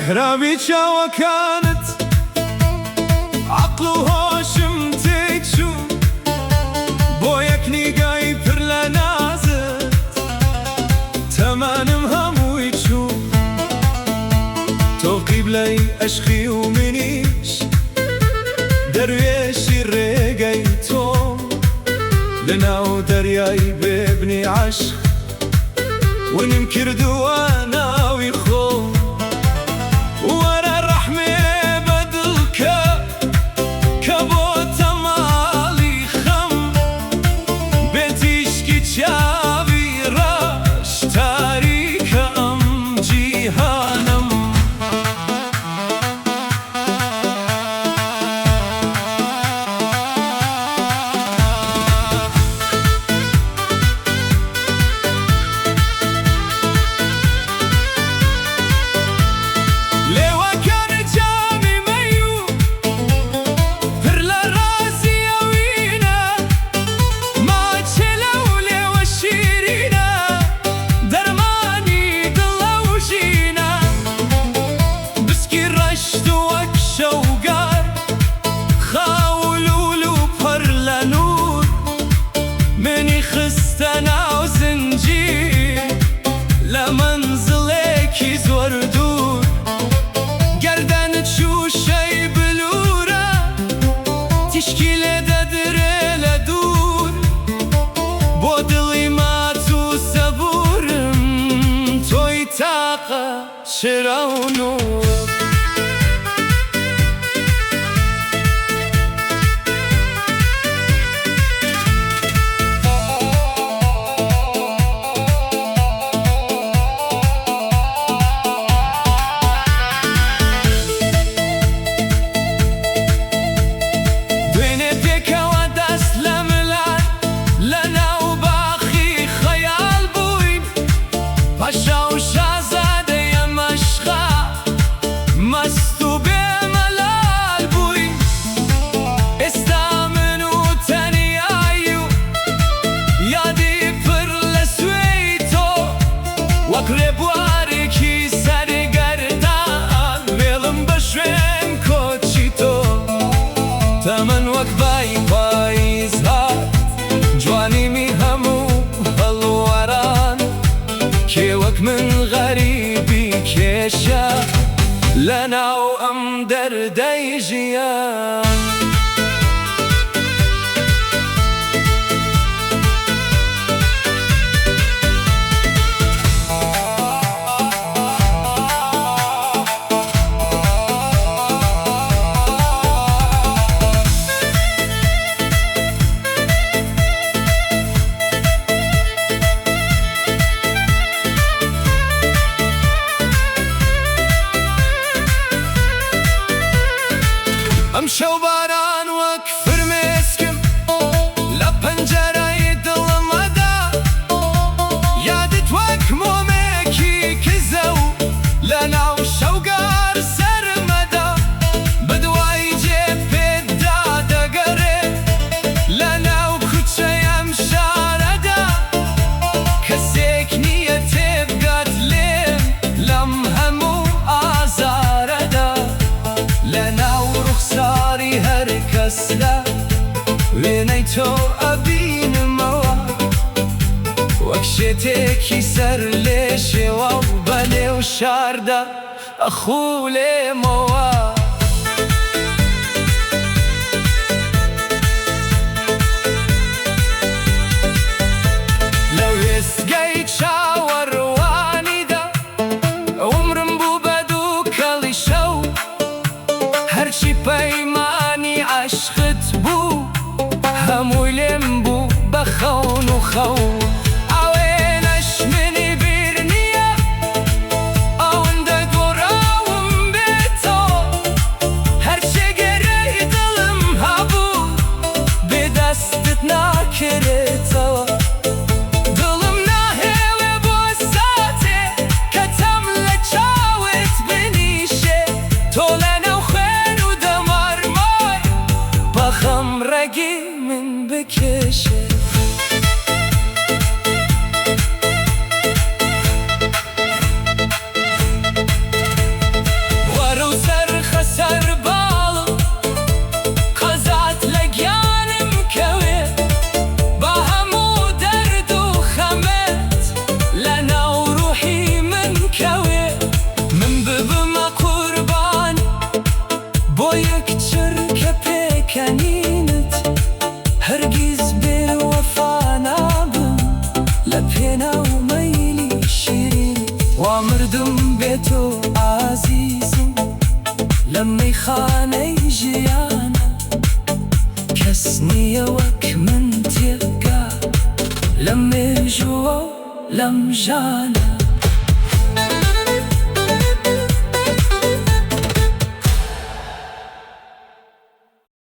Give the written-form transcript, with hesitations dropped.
میحرابی چاوەکانت عەقڵ و هۆشم تێکچوو، بۆ یەک نیگای پر لە نازت تەمەنم هەمووی چوو. تۆ قیبلەی ئەشقی و منیش دەروێشی ڕێگەی تۆم، لەناو دەریای بێبنی عەشق ونم کردووە ناوی خۆم. وەرە ڕەحمێ بە دڵ کە کە بۆتە ماڵی خەم، بێ تیشکی چاوی ڕەش تاریکە ئەم جیهانم. لێوەکانت جامی مەی و پر لە ڕازی ئەوینە، ماچێ لەو لێوە شیرینە، دەرمانی دڵە و ژینە. بسکی ڕەشت وەک شەوگار، خاو و لوول و پڕ لە نوور، منی خستە ناو زنجیر لە مەنزڵێکی زۆر دوور. گەردەنت شووشەی بلوورە، تیشکی لێ دەدرێ لە دوور، بۆ دڵی مات و سەبوورم تۆی تاقە چرا و نوور. دوێنێ پێکەوە دەست لە ملان لەناو باخی خەیاڵ بووین، پاشا و شازادەی ئەم عەشقە مەست و بێ مەلال بووین. ئێستا من و تەنیایی و یادی پڕ لە سوێی تۆ، وەک ڕێبوارێکی سەرگەردان وێڵم بە شوێن کۆچی تۆ. تەمەن وەک بای پاییز هات، جوانیمی هەموو هەڵوەران، کێ وەک من غەریبی کێشە لەناو ئەم دەردەی ژیان. ئەمشەو باران وەک فرمێسکم لە پەنجەرەی دڵمەدا، یادت وەک مۆمێکی کزە و لەناو شەوگار سەرمەدا، بەدوای جێ پێتدا دەگەڕێ لەناو کوچەی ئەم شارەدا، کەسێک نییە تێبگات لێم لەم هەموو ئازارەدا، لەناو ڕوخساری هەر کەسدا وێنەی تۆ ئەبینمەوە، وەک شێتێکی سەر لێ شێوە و بەنێو شاردا ئەخولێمەوە. لە وێستگەی چاوەڕوانیدا عومرم بوو بە دووکەڵی شەو، هەرچی پەیمانی عەشقت بوو هەمووی لێم بوو بە خەون و خەو. ئاوێنەش منی بیر نییە ئەوەندە گۆڕاوم بێ تۆ، هەرچێ گەرەی دڵم هەبوو بێ دەستت ناکرێتەوە. دڵم ناهێڵێ بۆ ساتێ کە تەم لە چاوت بنیشێ، تۆ لەناو خوێن و دەمارمای بە خەم ڕەگی من بکێشێ. مەیلی شیرین. وا مردم بێ تۆ ئازیزم لەم مەیخانەی ژیانە. کەس نییە وەک من تێبگا لەم مێژووە و لەم ژانە.